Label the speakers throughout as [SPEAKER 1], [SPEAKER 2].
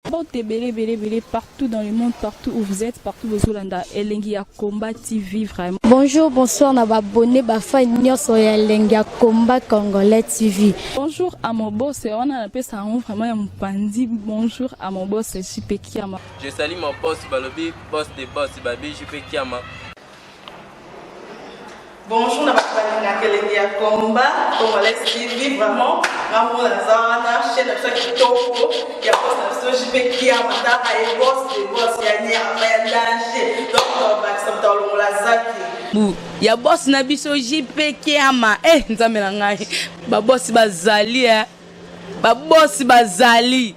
[SPEAKER 1] Mbote ebele ebele ebele partout dans le monde, partout où vous êtes, partout bozolanda Elengi ya Combat TV vraiment.
[SPEAKER 2] Bonjour, bonsoir na ba abonné, ba fan nyonso ya Elengi ya Combat Congolais TV.
[SPEAKER 1] Bonjour à mon boss, wana napesa yango vraiment ya mopanzi. Bonjour à mon boss JP Kiama.
[SPEAKER 3] Je salue mon boss balobi boss de boss babi JP Kiama.
[SPEAKER 4] Bonjour na bato balingaka Elengi ya Combat Congolais TV, vraiment ngambo naza wana, chaîne na biso ya kitoko ya boss na biso JP Kiama, taka ye boss de boss ya nyama ya danger, donc tobakisa moto alongola zaki
[SPEAKER 5] bu ya boss na biso JP Kiama. E Nzambe na ngai, babosi bazali e, babosi bazali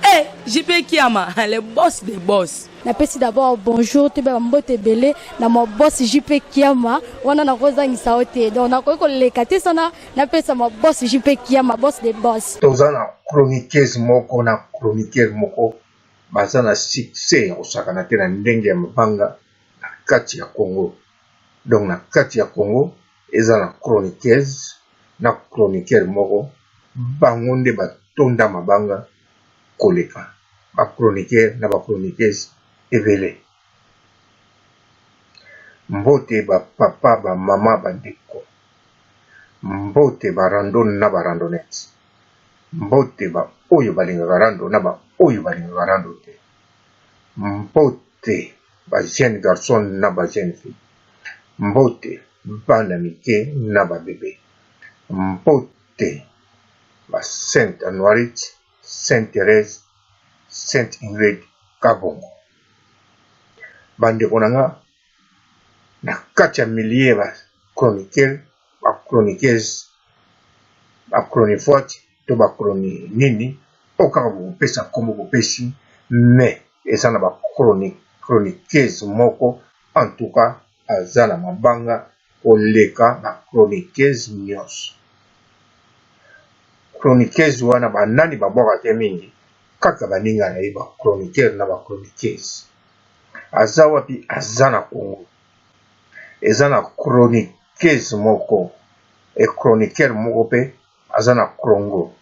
[SPEAKER 5] e, JP Kiama, le boss de boss.
[SPEAKER 2] Napesi d'abord bonjour toyeba bambote ebele na ma boss JP Kiama wana, nakozangisa yo te, donc nakoki koleka te sana napesa ma boss JP Kiama, boss de boss.
[SPEAKER 6] Toza na chroniqueuse moko na chroniqueur moko baza na succès ya kosakana te na ndenge ya mabanga na kati ya Congo. Donc na kati ya Congo eza na chroniqueuse na chroniqueur moko, bango nde batonda mabanga koleka bachroniqueur na bachroniqueuse ebele. Mbote bapapa, bamama, bandeko, mbote barando na barandonnette, mbote baoyo balingaka rando na baoyo balingaka rando te, mbote bajeune garçon na bajeune fille, mbote bana mike na babebe, mbote basainte Anuarite, Sainte Thérèse, Sainte Ingrid Kabongo. Bandeko na nga, na kati ya milieu ya bachroniqueur, bachroniqueuse, bachronifoite to bachroni nini oyo kaka bokopesa nkombo bopesi, mais eza na bachroniqueuse moko, en tout cas aza na mabanga koleka bachroniqueuse nyonso. Chroniqueuse wana, banani babwakaka mingi? Kaka baninga na ye bachroniqueur na bachroniqueuse. Aza wapi? Aza na Congo. Eza na chroniqueuse moko e chroniqueur moko mpe aza na Congo.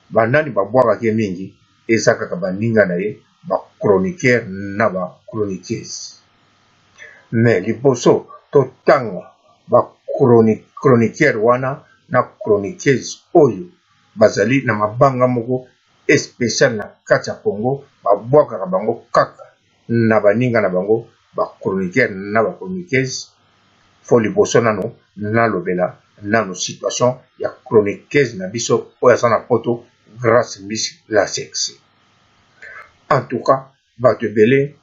[SPEAKER 6] Banani babwakaki ye mingi? Eza kaka baninga na ye bachroniqueur na bachroniqueuse. Mais liboso totanga bachroniqueur wana na chroniqueuse oyo bazali na mabanga moko spécial na kati ya Congo, babwakaka bango kaka na baninga na bango bachroniqueur na bachroniqueuse, faut liboso nano nalobela nano situation ya chroniqueuse na biso oyo aza na Poto, Grâce Mbisi la Sexy. En tout cas bato ebele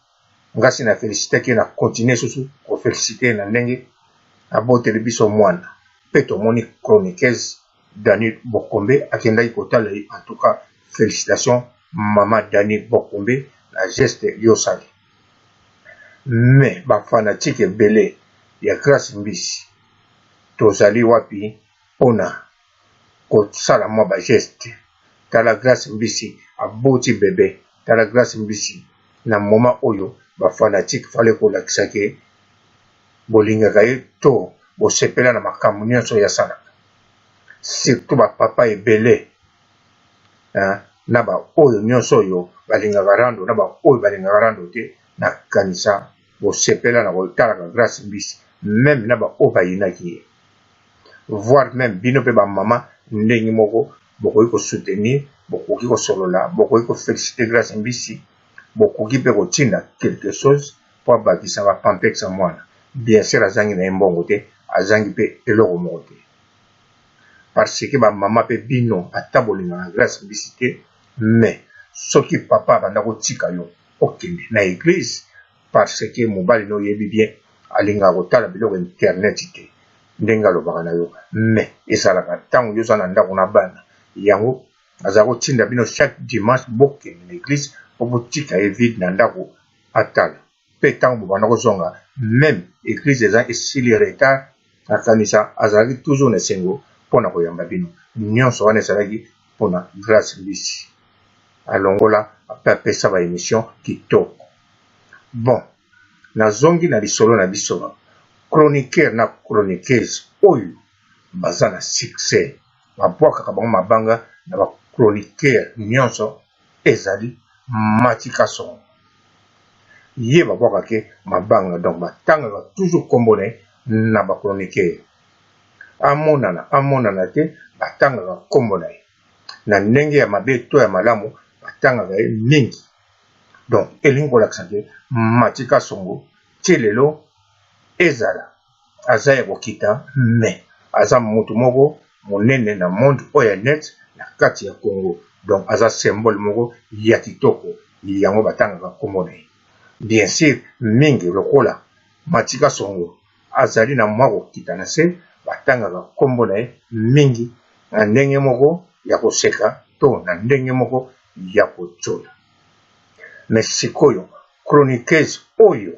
[SPEAKER 6] ngasi na félicitaki, na continue susu koféliciter na ndenge aboteli biso mwana, mpe tomoni chroniqueuse Dani Bokombe akendaki kotala ye. En tout cas félicitation mama Dani Bokombe na geste yosali. Mais bafanatiques ebele ya Grâce Mbisi, tozali wapi mpona kosala mwa bageste? Tala, Grâce Mbisi aboti bebe. Tala, Grâce Mbisi na moment oyo bafanatiques fallait kolakisa ke bolingaka ye to bosepela na makambo nyonso oyo asalaka, surtout bapapa ebele na baoyo nyonso oyo balingaka rando na baoyo balingaka rando te. Nakanisa bosepela na kotalaka Grâce Mbisi, même na baoyo bayinaki ye, voire même bino mpe bamama ndenge moko bokoki kosoutenir, bokoki kosolola, bokoki koféliciter Grâce Mbisi, bokoki mpe kotinda quelque chose mpo abakisa bapampers ya mwana. Bien sûr azangi na ye mbongo te, azangi mpe eloko moko te, parce que bamama mpe bino, ata bolingaka Grâce Mbisi te, mais soki papa abanda kotika yo okende na église parce que mobali na oyebi bien alingaka kotala biloko internet te ndenge alobaka na yo, mais ezalaka ntango yo oza na ndako na bana, yango aza kotinda bino chaque dimanche bokende na église mpo botika ye vide na ndako atala. Mpe ntango bobanda kozonga, même église eza esili retard, nakanisa azalaki toujours na esengo mpona koyamba bino nyonso. Wana ezalaki mpona Grâce Mbisi alongola mpe apesa baémission kitoko. Bon, nazongi na lisolo na biso. Chroniqueur na chroniqueuse oyo baza na succès, babwakaka bango mabanga na bachroniqueur nyonso, ezali Mathy Kasongo. Ye babwakaka ye mabanga donc batangaka toujours kombo na ye na ba chroniqueurs. Amonana amonana te batangaka kombo na ye. Na ndenge ya mabe to ya malamu batangaka ye mingi. Donc elingi kolakisa ke Mathy Kasongo ti lelo ezala aza ya kokita mais aza mutu moko munene na monde oyo ya net na kati ya Congo donc aza symbole moko ya kitoko yango batangaka kombo na ye bien sur mingi lokola Mathy Kasongo azali na mwa kokita na se batangaka kombo na ye mingi na ndenge moko ya koseka to na ndenge moko ya kotiola mais sikoyo chroniqueuse oyo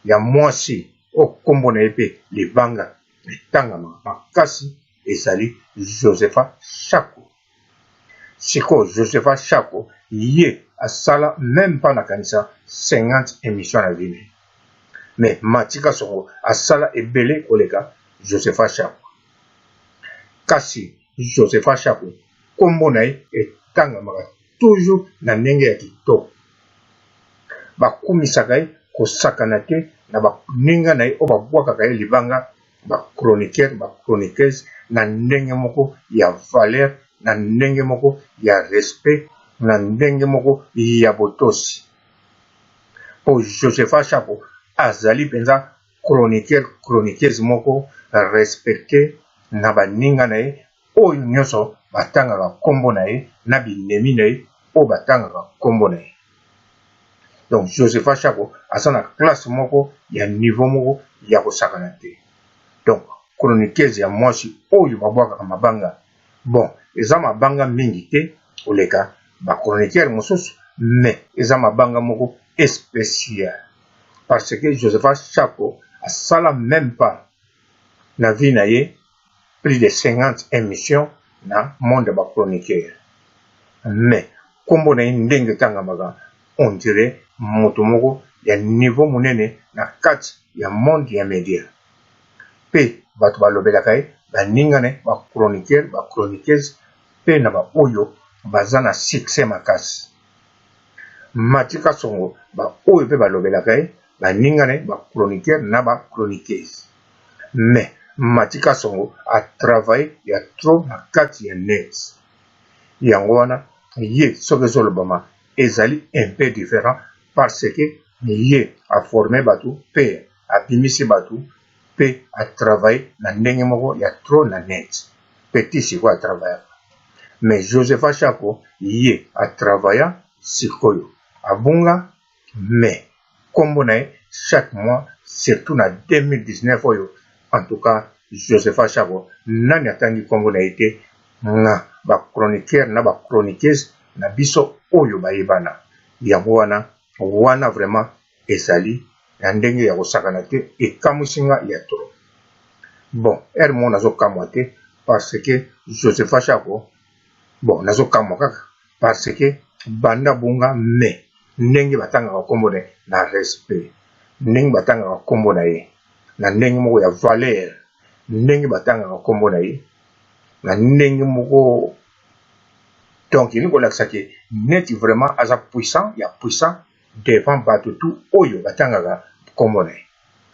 [SPEAKER 6] ya mwasi oyo kombo na ye pe libanga etangamaka makasi ezali Josepha Shako. Sikoyo Josepha Shako ye asala meme pas nakanisa 50 emissions na vie na ye. Mais Mathy Kasongo asala ebele koleka Josepha Shako. Kasi Josepha Shako kombo na ye etangamaka toujours na ndenge ya kitoko. Bakumisaka ye kosakana te na baninga na ye oyo babwakaka ye libanga, ba chroniqueurs, ba chroniqueuses na ndenge moko ya valeur, na ndenge moko ya respect, na ndenge moko ya botosi. Po Josepha Shako azali penza chroniqueur, chroniqueuse moko respecte na baninga na ye oyo nionso batangaka kombo na ye na binemi na ye oyo batangaka kombo na ye. Donc Josepha Shako aza na classe moko ya niveau moko ya kosakana te. Donc chroniqueuse ya mwasi oyo babwakaka mabanga, bon eza mabanga mingi te koleka ba chroniqueurs mosusu mais eza mabanga moko especial parce que Josepha Shako asala meme pas na vie na ye plus de 50 emissions na monde ya ba chroniqueurs mais kombo na ye ndenge etangamaka on dirait moto moko ya niveau munene na kati ya monde ya media pe batu balobelaka ye baninga na ye ba chroniqueurs ba chroniqueuses pe na ba oyo baza na succès makasi. Mathy Kasongo ba oyo pe balobelaka ye baninga na ye ba chroniqueurs na ba chroniqueuses. Mais Mathy Kasongo a travailler ya trop na kati ya net. Yango wana ye soki ezolobama ezali un peu different parce que ye a former batu pe abimisi batu pe a travailler na ndenge moko ya trop na net. Pe ti sikoyo a travaillaka. Mais Josepha Shako ye a travailla sikoyo abunga mais kombo na ye chaque mois surtout na 2019 oyo en tout cas Josepha Shako nani atangi kombo na ye te nga ba chroniqueurs na ba chroniqueuses na biso oyo bayebana yango wana wana vraiment ezali na ndenge ya kosakana te ekamwisi nga ya trop bon heure moko nazokamwa te parce que Josepha Shako bon nazokamwa kaka parce que banda bunga mais ndenge batangaka kombo na ye na respect ndenge batangaka kombo na ye na ndenge moko ya valeur ndenge batangaka kombo na ye na ndenge moko donc elingi kolakisa ke neti vraiment aza puissant ya puissant devant bato tout oyo batangaka kombo na ye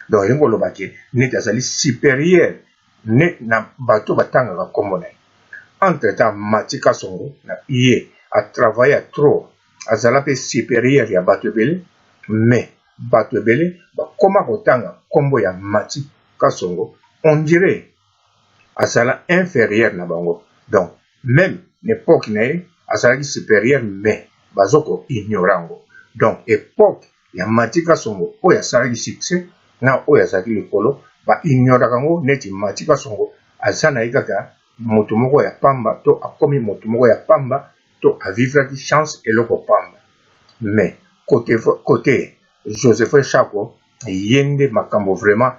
[SPEAKER 6] donc elingi koloba ke neti azali superieur ne na bato batangaka kombo na ye entre temps Mathy Kasongo na ye a travailla trop azala pe superieur ya bato ebele mais bato ebele bakoma kotanga kombo ya Mathy Kasongo on dirait azala inferieur na bango donc meme na epoque na ye azalaki superieur mais bazo ko ignorer yango donc epoque ya Mathy Kasongo oyo asalaki succès na oyo azalaki likolo ba ignoraka yango neti Mathy Kasongo aza na ye kaka moto moko ya pamba to akomi moto moko ya pamba to a vivraki chance eloko pamba mais cote cote Joseph Shako ye nde makambo vraiment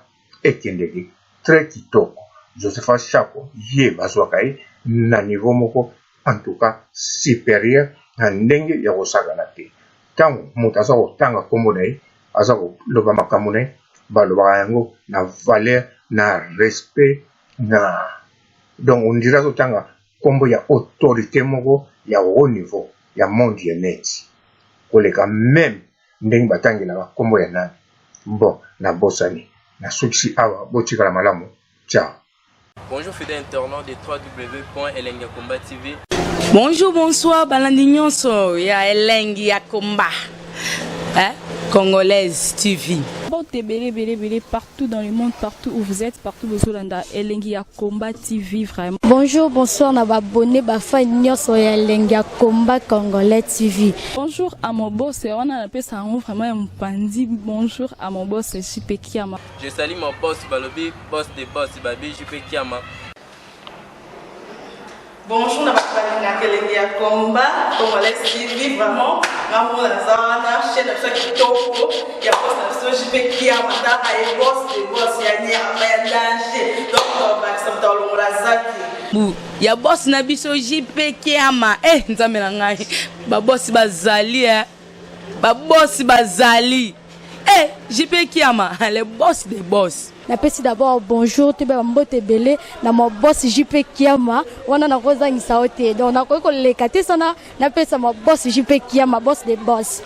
[SPEAKER 6] ekendeke très kitoko Josepha Shako ye bazwaka ye na niveau moko en tout cas superieur na ndenge ya kosakana te tango moto aza kotanga kombo na ye aza koloba makambo na ye balobaka yango na valeur na respect na donc on dirait azotanga kombo ya autorite moko ya haut niveau ya monde ya net. Koleka meme ndenge batangelaka nkombo ya nani. Bon, nabosani. Nasukisi awa, botikala malamu. Ciao.
[SPEAKER 3] Bonjour fidèle internaute de www.elengiyakomba TV.
[SPEAKER 5] Bonjour, bonsoir, balandi nyonso ya Elengi ya Komba. Hein? Congolaise TV.
[SPEAKER 1] Mbote ebele ebele ebele partout dans le monde, partout où vous êtes, partout bozolanda Elengi ya Combat TV vraiment.
[SPEAKER 2] Bonjour, bonsoir na ba abonné, ba fan nyonso ya Elengi ya Combat Congolais TV.
[SPEAKER 1] Bonjour à mon boss, wana napesa yango vraiment ya mopanzi. Bonjour à mon boss JP Kiama.
[SPEAKER 3] Je salue mon boss balobi boss de boss babi JP Kiama.
[SPEAKER 4] Bonjour na bato balingaka Elengi ya Combat Congolais TV. Vraiment, nga moko naza wana, chaîne na biso ya kitoko ya boss na biso JP Kiama. Taka ye, boss de boss ya nyama ya danger. Donc tobakisa moto alongola aza te.
[SPEAKER 5] Bu ya boss na biso JP Kiama. Eh, Nzambe na ngai, babosi bazali, eh, babosi bazali. Eh, JP Kiama, le boss des boss.
[SPEAKER 2] Napesi d'abord bonjour, toyeba mbote ebele na ma boss JP Kiama. Wana nakozangisa yo te. Donc nakoki koleka te sana napesa ma boss JP Kiama, boss de boss.